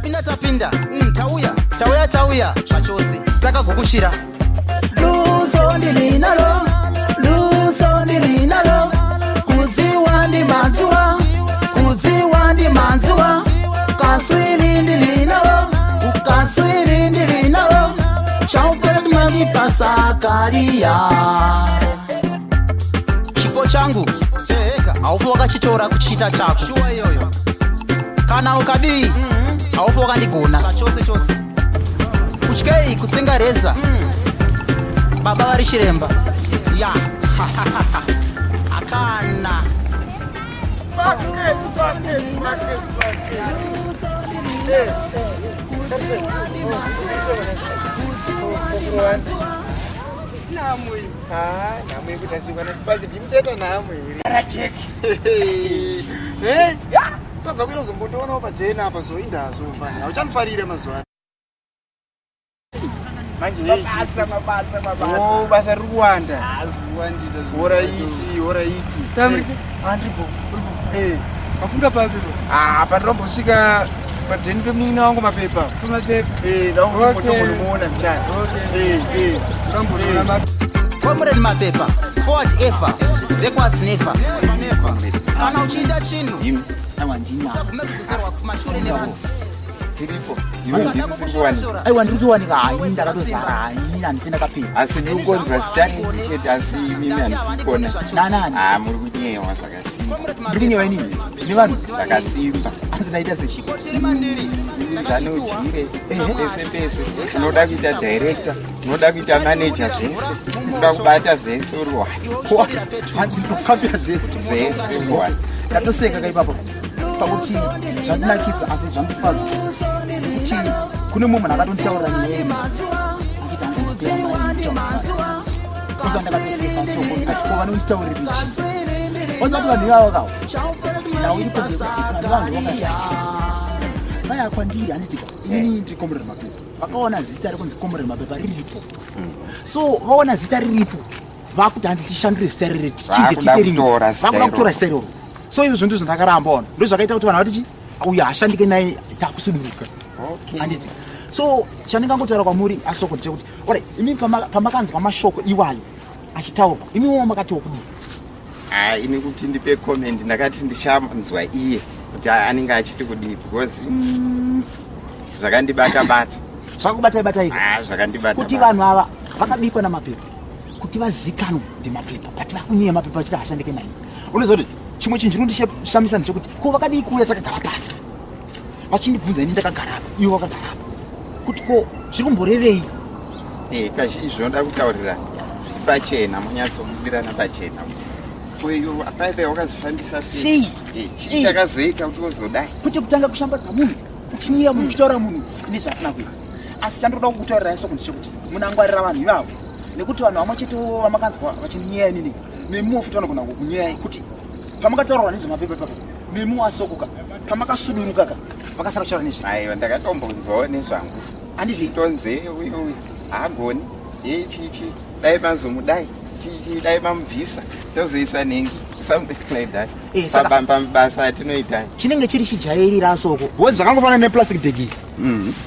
Tapinda tapinda, tauya tauya tauya zvachose takagukushira. Luso ndilinalo, luso ndilinalo, kudziwa ndi madziwa, kudziwa ndi madziwa, kaswiri ndilinalo, kaswiri ndilinalo, chaupere kumandipasa kaliya. Chipo changu haufi wakachitora kuchiita chako. Shuwa iyoyo. Kana ukadii, haufi wakandigona zvachose chose. Kutyei kutsenga reza, baba vari chiremba ya akana. Sparke, sparke, sparke, sparke. Eh, Nhamo iyi. Ah, nhamo yekuti asikwa nasparke ndimuchaita nhamo here? Racheki. Eh? Tadza kuya uzombondoonawo pajena apa zoindazo mfana. Hauchanifarire mazuva ano. Manje hey, Mabasa, mabasa, mabasa. Oh, basa riri kuwanda. Ah, zvikuwandisa. Horaiti, horaiti. Samri. Eh, andripo. Eh. Mafunga papi bro? Ah, pandinombosvika padheni pemunin'ina wangu mapepa. Pamapepa. Eh, ndakumbonomuona mchana. Okay. Eh, eh. Urambonoona mapepa. Comrade Mapepa, forward ever, backwards never. Kana uchiita chinhu, Imi Aiwa, ndina. usabvume kudzoserwa kumashure nevanhu. Tiripo, imi ndiri kusikuwanika. Aiwa, ndiri kutowanika. Hai, ndakatozara. Hai, handifi ndakapera. Asi ndiri kukonzwa zita renyu chete, asi imimi handisi kuona. Nanani? Ah, muri kunyewa zvakasimba. Ndiri kunyewa inini nevanhu? Zvakasimba. Hanzi ndaita sei? Chiri mandiri. Zanodyire pese pese, unoda kuita director, unoda kuita manager, zvese unoda kubata zvese, uri wani. Hanzi ndokambira zvese? Zvese, uri wani. Ndatoseka kaipapo pakuti zvandinakidza, asi zvandifadza kuti kune mumwe munhu akatonditaurira nyaya yemu achiti hanzi ndipera mari. Oza ndakatoseka soko, ndikati, ko vanonditaurira chii? Oza kuti vanhu ivavo kawo nhau iripo ndeyekuti vanhu vakazhaji vaya kwandiri, handitika inini ndiri Comrade Mapepa. Vakaona zita rekunzi Comrade Mapepa riripo, so vaona zita riripo, vakuti hanzi tishandure zita riri, tichinje. Vakuda Tiite rimwe. Kutora zita Vakuda kutora iroro. zita iroro. So izvo ndizvo zvandakaramba ona, ndo zvakaita kuti vanhu vati chi uyu haashandike naye, takusuduruka. Handiti? So chandingangotaura kwamuri asoko ndechekuti, ore imi pamakanzwa mashoko iwayo achitaurwa, imiwo makatiwo kudii? Ah, ini kuti ndipe comment, ndakati ndichanzwa iye kuti anenge achiti kudii, because zvakandibata bata. Zvakubatai batai? Ah, zvakandibata Kuti bata. vanhu ava vakabikwa namapepa kuti vazikanwe ndemapepa, but vakunyeya mapepa achiti haashandike naye. Unoziva kuti chimwe chinhu chinondishamisa ndechekuti ko vakadii kuuya takagara pasi vachindibvunza ini ndakagara apa, ivo vakagara apa, kuti ko zviri kumborevei? Eh, kazhinji zvinoda kutaurira zviri pachena, munyatsobudirana pachena kuti koiyo paipai wakazvifambisa sei? Sei? Eh, chii chakazoita kuti wozodai? Kwete kutanga kushambadza munhu, uchinyeya munhu, uchitaura munhu nezvaasina kuita. Asi chandoda kukutaurirai soko ndechekuti munangwarira vanhu ivavo, nekuti vanhu vamwe chetewo vamakanzwa vachinyeya inini, nemiwo futi vanogona kukunyeyai. Kuti pamakataurirwa nezvemapepa ipapo, nemiwo asokoka, pamakasuduruka ka, vakasara kutaura nezve Aiwa, ndakatombonzwawo nezvangu. Handiti? Tonze uyu uyu haagoni, ye chichi dai mazomudai, chichi dai mamubvisa, tozoisa nhengi, something like that. Pabasa atinoita. Chinenge chiri chijairira asoko, because zvakangofanana neplastic bag iyi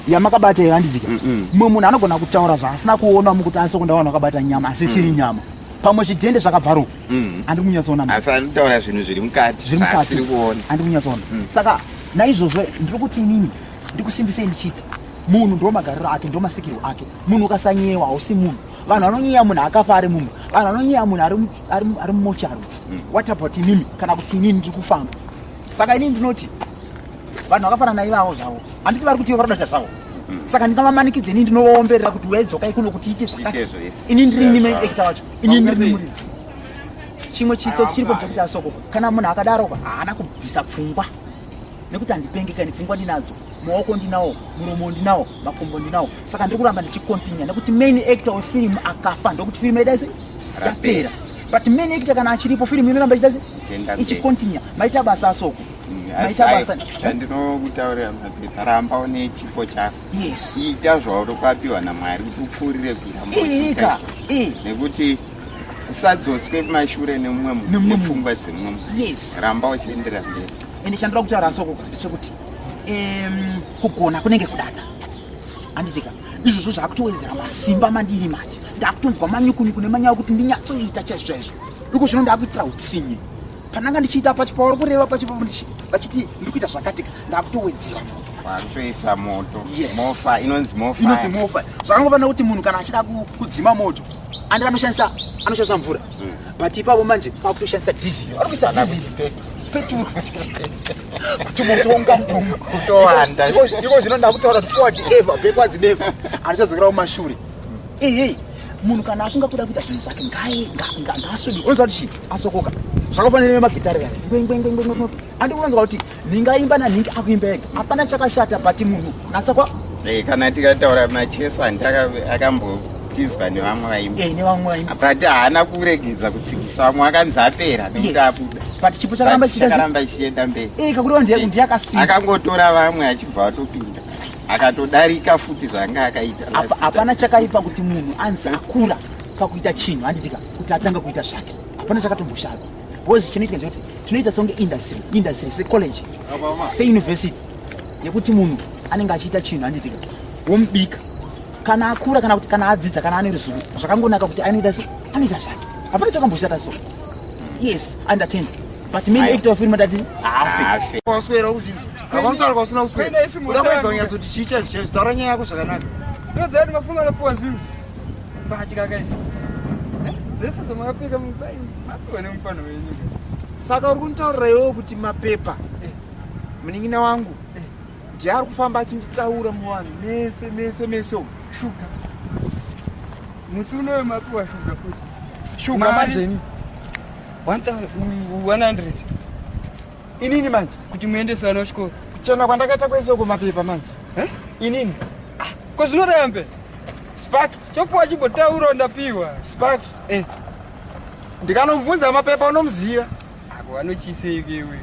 yamakabata iyo, handitika? Mumwe munhu anogona kutaura zvaasina kuona mukuti asoko ndawana wakabata nyama, asi isiri nyama, pamwe zvidhende zvakabvaruka. Handi kunyatsoona manje. Asi anotaura zvinhu zviri mukati Zviri mukati. zvaasiri kuona. Handi kunyatsoona. Saka naizvozvo ndiri kuti inini ndikusimbisei ndichiti munhu ndo magariro ake, ndo masikirwo ake. Munhu ukasanyewa hausi munhu. Vanhu vanonyeya munhu akafa ari mumba, vanhu vanonyeya munhu ari mumochari. What about inini, kana kuti inini ndiri kufamba? Saka inini ndinoti vanhu vakafanana naivavo zvavo, handiti vari kuti vari kuda zvavo? Saka ndingavamanikidze inini? Ndinovaomberera kuti uyai, dzokai kuno kuti iite zvakati. Ite zvese. Inini ndiri Zvavo. main actor wacho, inini ndiri muridzi. Chimwe chitsotsi chiripo chekuti asoko, kana munhu akadaroka haana kubvisa pfungwa, nekuti handipenge kani. Pfungwa ndinadzo, maoko ndinawo, muromo ndinawo, makumbo ndinawo. Saka ndiri kuramba ndichicontinue, nekuti main actor wefirimu akafa, ndokuti firimu yaita sei? Yapera. But main actor kana achiripo, firimu inoramba ichiita sei? Ichienda mberi. Ichicontinue. Maita basa asoko. Maita basa. Chandinokutaurira mapepa, ramba une chipo chako. Ita zvauri kwapiwa namwari kuti upfuurire kuramba uchiita Ika izvozvo. Nekuti usadzoswe kumashure nemumwe munhu, Nemumwe munhu. nepfungwa dzemumwe munhu. Ramba uchiendera mberi. Ende chandoda kutaura asoko ndechekuti Kugona kunenge kudada, handitika? Izvozvo zvakutowedzera masimba mandiri manje. Ndakutonzwa manyukunyuku nemanyaya kuti ndinyatsoita chaizvo chaizvo. Iko zvino ndakuitira utsinye pananga ndichiita pacho pauri kureva pacho vachiti ndiri kuita zvakatika, ndakutowedzera moto. Wakutoisa moto. Yes. Mofa inonzi mofa. Inonzi mofa. Zvakangofanira kuti munhu kana achida kudzima moto andi anoshandisa mvura, but ipapo manje kwakutoshandisa diesel, ari kuisa Kana diesel, kuti peturu, kuti moto ungangonga. Kutowanda. Iko zvino ndakutaura kuti forward ever, backwards never, handichadzokera kumashure. Ehe, munhu kana afunga kuda kuita zvinhu zvake ngaaswedere. Unoziva kuti chii? Asokoka zvakafanira nemagitare yaya, ngwengwengwengwengwe. Andi unonzwa kuti nhingaimba nanhingi akuimba ega, hapana chakashata, but munhu natsa kwa Kana tikataura Macheso, handiti akambotizwa nevamwe vaimbi? Eh, nevamwe vaimbi. But haana kuregedza kutsikisa vamwe, akanzi apera nekuti abuda. But chipo chakaramba But chichiita chakaramba chichienda mberi. Eh, kakuti ndiye ndiye akasimba. Akangotora vamwe achibva atopinda, akatodarika futi zvanga akaita last time. Hapana chakaipa kuti munhu anzi akura pakuita chinhu, handitika, kuti atanga kuita zvake. Hapana chakatomboshata, because chinoitika ndechekuti tinoita songe industry secollege, seuniversity, yekuti munhu anenge achiita chinhu, handitika, womubika kana akura, kana kuti kana adzidza, kana ane ruzivo, zvakangonaka kuti anoita se anoita zvake. Hapana chakamboshata. So yes, understand, but main Aiwa. actor wefilm ndati haafe. Haafe. Waswera kuzinzwa avanotaura kwausina kuswera. Kwenda isi Uda kuedza musango. kunyatsoti chii chaizvo chaizvo, taura nyaya yako zvakanaka. Ndodzati mafunga anopiwa zvinhu mbatya kaizvi. Zvese zvamakapfeka mapiwa nemupano wenyu. Saka uri kunditaurira iwewo kuti mapepa, munin'ina wangu, ndiye ari kufamba achinditaura muvanhu mese mese mese umu? Shuga, musi unoyo mapiwa shuga futi. Shuga? Mari. Manjeni? 100. Inini manje? Kuti muendese vana kuchikoro. Kuchena kwandakaita kwese uko, mapepa manje? Eh? Inini? Ko zvinorembe? Spark. Chopuwa chimbotaura, ndapiwa. Spark. Eh. Ndikanomubvunza mapepa, unomuziva? Ako anochiseike iwe?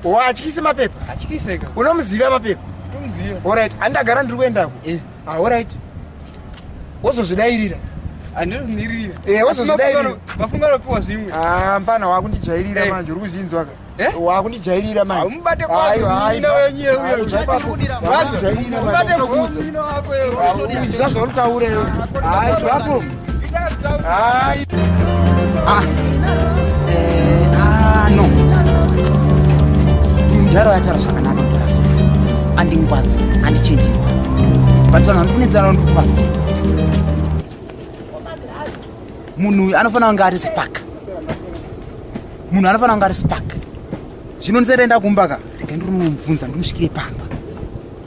Waatyisi mapepa? Atyiseka. Unomuziva mapepa? Tomuziva. Alright, andagara ndiri kuendako. Eh. Ah, alright, wozozvidairira. Andinomirira. Eh, wozozvidairira. Mafunga anopiwa zvimwe. Ah, mfana, wakundijairira. Eh. Manje uri kuzinzwa ka? Eh? Wakundijairira manje. Umubate kwazo munin'ina wenyu uyo. Umubate munin'ina wako iwe. Uziva zvauritaura iwe. Hayi, twapo. Hayi. Ah. Ah, no, uyu mudhara yataura zvakanaka. Mudhara so andingwadza, andichenjedza, but vanhu vandikunetsana ndiri kuvaziva. Munhu uyu anofanira kunge ari spark, munhu anofanira kunge ari spark. Zvino ndisati kumba ka, rega ndiri unomubvunza, ndimusvikire pamba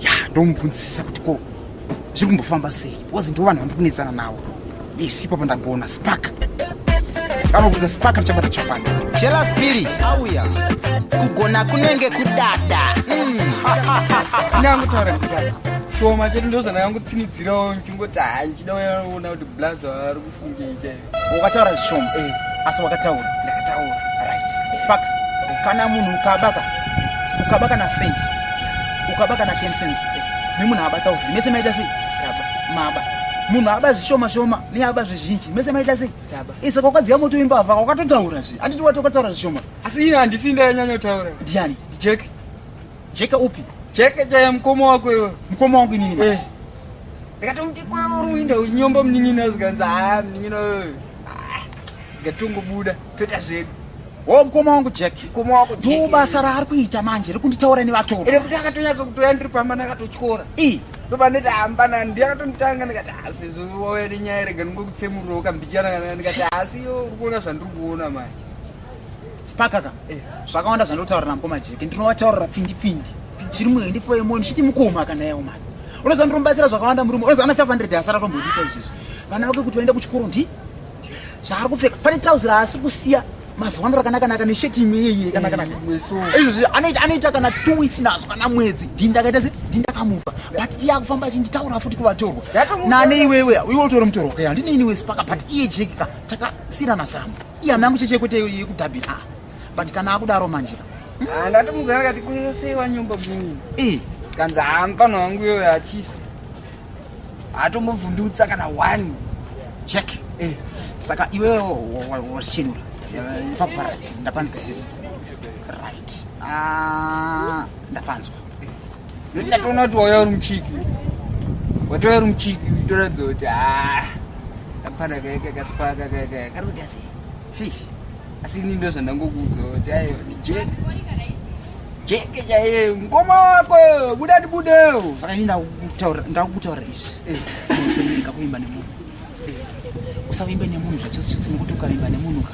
ya, ndomubvunzisisa kuti ko zviri kumbofamba sei, because ndo vanhu vandiri kunetsana navo. Yes, ipapo ndagona. Spark, kanobvunza spark, ndichabata chokwadi. Jealous spirit auya, kugona kunenge kudada. Ndangutaura kuti shoma chete ndozvandakangotsinidzirawo, ndichingoti ha, ndichida kuona kuti blazo ari kufungei chaivo. Wakataura zvishoma, asi wakataura. Ndakataura. Right, spark, kana munhu ukabaka, ukaba kana cent, ukaba kana 10 cents, nemunhu aba 1000, mese maita sei? Maba. Munhu aba zvishoma shoma neaba zvizhinji, mese maita sei? Taba. Saka wakadziya moto imbavha, wakatotaura zve, handiti? Wati wakataura zvishoma. Asi ini handisi ndakanyanya Ndiani? Jack. Jeka upi? Jack chaya, mukoma wako iwe. Mukoma wangu inini manje? Eh. Ndikatomuti kweuri uinda uchinyomba munin'ina, zvikanzi ha, munin'ina wewe ngatongobuda toita zvedu. Wo mukoma wangu Jack? Mukoma wako Jack. Ndo basa raari kuita manje rekunditaura nevatorwa. Ende kuti akatonyatsa kutoya ndiri pamba, ndakatotyora. Ii. Ndobva hambana ndiye akatonditanga, ndikati asi wauya nenyaya, rega ndingokutsemurirawo kambichana kana, ndikati asi iwe uri kuona zvandiri kuona manje. Spakaka, Eh. zvakawanda zvandotaura namukoma Jeke, ndinovataurira pfindi pfindi chiri muhendi fo yemoyo, ndichiti mukoma kana yawo mani, unoziva ndinomubatsira zvakawanda murume. Unoziva ana 500 asara tombodipa izvezvi vana vake kuti vaende kuchikoro, ndi zvaari kupfeka, pane trouser raasi kusiya mazuva ano rakanakanaka nesheti imwe iyeiye kanakanaka. Izvozvi anoita kana 2 weeks nazvo, kana mwedzi. Ndini ndakaita se ndini ndakamupa, but iye akufamba achinditaura futi kuvatorwa. Nane iwewe, iwe utori mutorwa kaya, handini iniwe Spaka, but iye Jeki ka, takasiyana sambo, iye hama yangu cheche, kwete yekudhabhira. Ah, but kana akudaro manje ka. Ndatomudza ndakati kwese wanyomba munin'ina. Zvikanzi ha, mufana wangu iyoyo achisa hatombovhundutsa kana one. Jack. Eh. Saka iwewe wazvichenura ipapo, right, ndapanzwisisa. Right. Ah, ndapanzwa. Nekuti ndatoona kuti wauya uri muchiki. Watouya uri muchiki uitoratidza kuti haa kapfana kaika kasipaka kaika kari kuita sei? Hei. Asi ini ndo zvandangokuudza kuti aiwa ni Jeke. Jeke chaiye mukoma wako buda ndibudewo. Saka ini ndakutaurira ndakutaurira izvi. Ndika kuimba nemunhu. Usavimbe nemunhu zvachose chose nekuti ukavimba nemunhu ka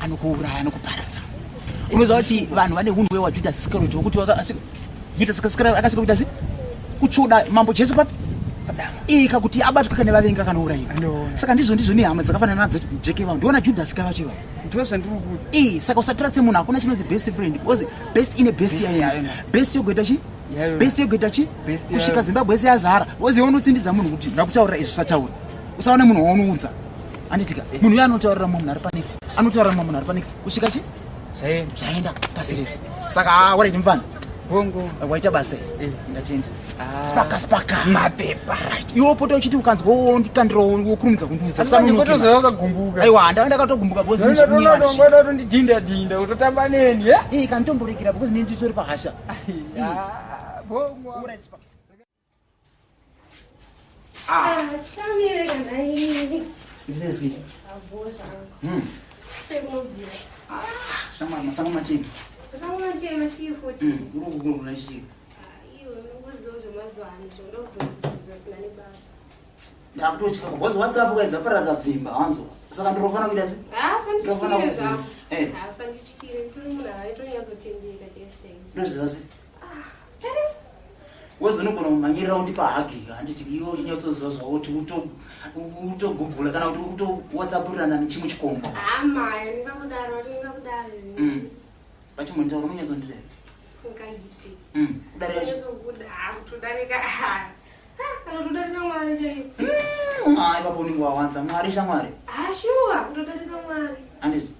anokuuraya anokuparadza. Unoziva kuti vanhu vane hunhu hwewa Judas Iscariot wekuti Judas Iscariot akasvika kuita sei? Kutsvoda mambo Jesu papi? Padama. Ika kuti abatwe kana vavengi akanourayiwa. Saka ndizvo ndizvo nehama dzakafanana nadzo Jeke vanhu. Ndiona Judas kavacho ivavo. Ndizvo zvandiri kuudza. Ii, saka usatrust munhu hakuna chinonzi best friend because best ine best yayo. Best yogoita chi? Best yogoita chi? Kusvika Zimbabwe yese yazara. Wozi unotsindidza munhu kuti ndakutaurira izvi usataura. Usaone munhu waunoudza. Handitika. Eh. Munhu uyo anotaurira mumwe munhu ari panext. Anotaurira mumwe munhu ari panext. Kusvika chi? Zvaenda pasi rese. Saka ah, waraiti mfana. Bongo. Eh, waita basa. Eh. Ndatenda. Ah. Spaka spaka. Mapepa. Right. Iwe pota uchiti ukanzwa wondikandira wokurumidza kundiudza. Usanonokera. Wakagumbuka. Aiwa, ndanga ndakatogumbuka because ndinoda kutondidhinda dhinda kutotamba neni, eh? Eh, kanditomborekera because ndini nditori pahasha. Ah, bongo. Alright, spaka. Ah, tamire kana ini. Ndise sweet. Abo zvangu. Sekunobvira. Ah, shamwari masango matema. Masango matema chii futi? Uri kugona chii? Iwe unongoziva zvemazuva ano zvondobvunza zvisina nebasa. Ndakutotya because WhatsApp kaidza paradza dzimba wanzo. Saka ndinofanira kuita sei? Ah, Ndinofanira sandityire kubvunza. zvako. Eh. Ah, sandityire. Ndiri munhu aitonyatsotendereka chaizvo chaizvo. Ndoziva sei? Ah, tarisa. Wozi unogona kumhanyirira undipa hagi handiti iwe uchinyatsoziva zvauti utogugula kana kuti utowhatsappurirana nechimwe chikomba. Ah, maya, ndingakudaro, ndingakudaro. Pachimonitaura unonyatsondireva. Singaiti. Kudarika chi? Kuda, kutodarika. Ah, kana kutodarika Mwari chaiyo. Ah, ipapo unenge wawanza Mwari shamwari. Ah, shuwa, kutodarika Mwari. Handiti?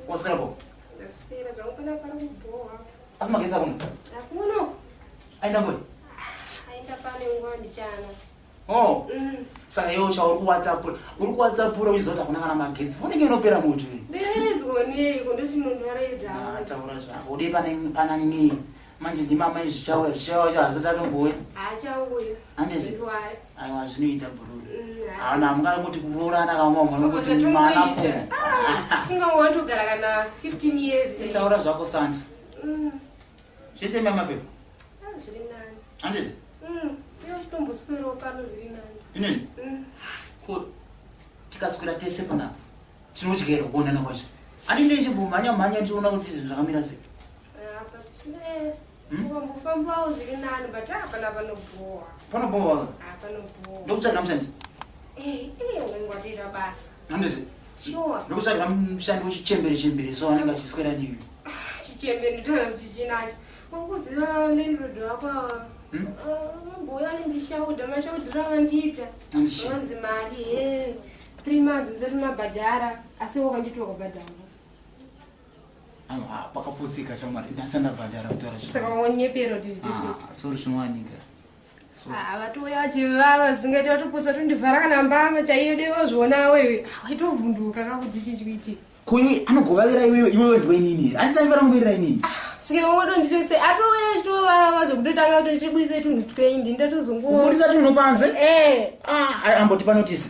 Waswera po? Ndaswera zvangu pana pari kubhowa. Asi magetsi akuna? Hakuna. Aenda ngoi? Aenda pane nguva ndichana. Oh. Saka iwe chauri kuwhatsappura, uri kuwhatsappura uchiziva kuti hakuna kana magetsi. Foni inenge inopera moto iyi. Ndoyeredzwa neiko ndochinondoredza. Ah, taura zvako. Ude pane pana nei? Manje ndimama izvi zvichauya, zvichauya hazvisati atombouya. Haachauya. Handiti? Ndwari. Aiwa zvinoita bhururu. Haana hamungangoti kuroorana kamwe mwana kuti mwana po. Tinga wandogara kana 15 years. Taura zvako Santa. Zvese mama pepa. Ah, zviri nani. Handiti? Iwe uchitomboswerawo pano zviri nani. Inini? Ko tikaswera tese panapa tinotyera kuonana kwacho. Handinei chimbomhanya mhanya tiona kuti zvinhu zvakamira sei. Apa tine ukambofambawo zviri nani but hapana panobhowa. Panobhowa ka? Ah, panobhowa. Ndokutsvagira mushandi. Eh, eh, unenge watoita basa. Handiti? Sure. Ndokutsvagira mushandi wechichembere chembere so anenge achiswera newe. Chichembere nditoona kuti chinacho. Wakuziva landlord wako ava. Vamboya vachindishauda, mashaudiro avandiita. Handishi. Vanzi mari he 3 months musati mabhadhara asi wakanditi wakabhadhara. Aiwa, pakaputsika shamwari, ndasati ndabhadhara kutaura Saka chokwadi. wanyepera kuti zviite sei? Ah, sorry zvinowanika. Sorry. Ah, vatouya vachivava zvingaita vatopotsa tondivhara kana mbama chaiyo dai wazviona wewe. Ah, waitovhunduka kakuti chichikuitika. Ko iwe anogovavira iwewe iwewe ndiwe inini here? Handiti anofanira kungoirira inini. Saka wamwe sei atouya achitovava zvekutotanga kutotibudisa tunhu twenyu ndini ndatozongo. Kubudisa tunhu panze? Eh. Ah, amboti panotisi.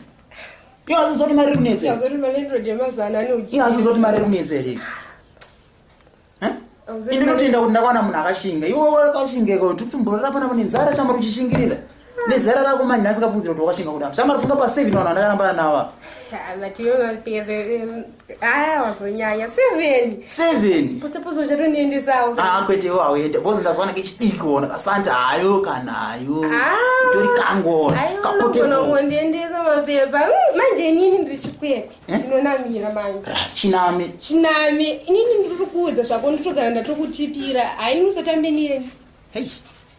Iwe asizoti mari iri kunetsa. Azoti malandlord emazuva ano ane Iwe asizoti mari iri kunetsa here? Eh? Ini ndinotenda kuti ndakawana munhu akashinga. Iwe wakashinga iko kuti kumborara pana mune nzara shamwari uchishingirira. Nezera rako manje nhasi kafudzira kuti wakashinga kudaro. Shamwari funga pa 7 vanhu vandakarambana navo. Ah, wazonyanya 7. 7. Potse potse uchatondiendesawo. Ah, kwete iwe hauende. Because ndazowana kechidiki ona kasante hayo kanayo. Ah. Tori kango. Kapote. Unogona kungondiendesa mapepa. Manje inini ndiri chikwekwe. Ndinonamira manje. Chinami. Chinami. Inini ndiri kuudza zvako ndotogara ndatokutipira. Haini usatambe neni. Hey.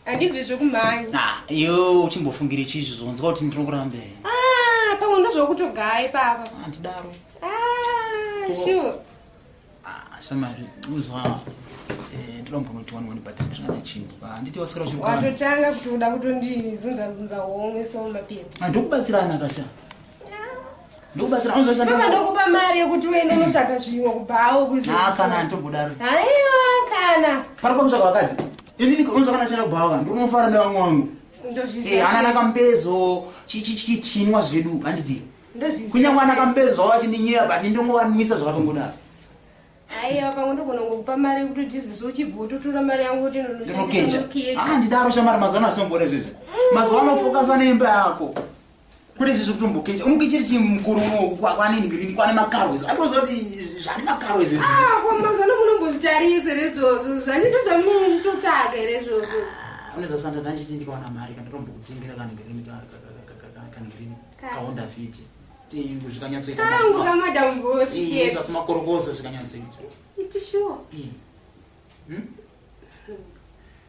Handibve zvekumhanya. Ah, iwe uchimbofungire chii izvozvo wanzwa kuti ndiri kurambe. Ah, pamwe ndozvokutogaya ipapa. Handidaro. Ah, sure. Ah, shamari, uzwa ndoda kumbonoti wani wani but handina kana chinhu. Handiti waswera uchiri kuwana. Watotanga kuti uda kutondizunza zunza homwe so mapepa. Ah, ndokubatsirana kasha. Ndokubatsira unzwa Papa shanda. ndokupa mari yekuti uende unotsvaga zvimwe kubhawo Ah, kana handitombodaro. Haiwa kana. Pari pakutsvaga vakadzi. Inini unozwa kana chera kubhawa ndinofara nevamwe vangu. Ndozviziva. Ana nakambezo chichinwa zvedu handiti. Ndozviziva. Kunyange ana kambezo vachindinyera but ndingovanwisa zvakatongodaro. Aiwa pamwe ndogona kungokupa mari yekuti utizvizvo uchibva utotora mari yangu kuti Ndinokecha. Ah ndidaro shamari mazuva ano asingomboona izvezvi. Mazuva ano focus neimba yako. Kune izvi zvekutombokecha. Unokechera chii mukuru uno kwane green kwane makaro izvo. Andoziva kuti zvane makaro izvi. Ah, kwa mazuva ano munombozvitarisa here izvozvo? Zvanito zvamunenge muchitotsvaga here izvozvo? Unoziva Sandra ndanditi ndikawana mari kana ndotombokutengera kane green kane green kaHonda Fit. Zvikanyatsoita. Kangu kamadam boss chete. Kamakorokoza zvikanyatsoita. Iti sure.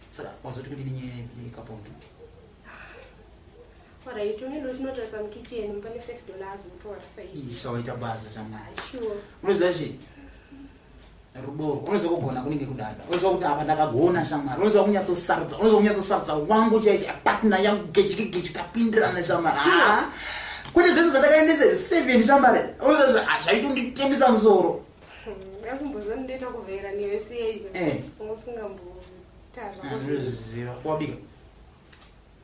Saka wazoti kudini nyaya yekapondo? Alright, unoenda uchinotarisa mukitchen pane 5 dollars wotora 5. Isha waita basa shamwari. Sure. Unoziva chii? Rudo unoziva kugona kunenge kudada. Unoziva kuti apa ndakagona shamwari. Unoziva kunyatsosarudza. Unoziva kunyatsosarudza wangu chaichi partner yangu gechi gechi tapindirana shamwari. Ah. Kune zvese zvandakaendesa 7 shamwari. Unoziva zvaitonditembisa musoro. Ndazomboziva ndoita kuvhera newe sei. Eh. Ungosingamboita zvako. Ndinoziva. Wabika.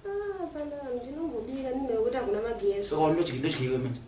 Ah, pana ndinombobika ndinokuti hakuna magetsi. Saka ndodyi ndodyiwe manje.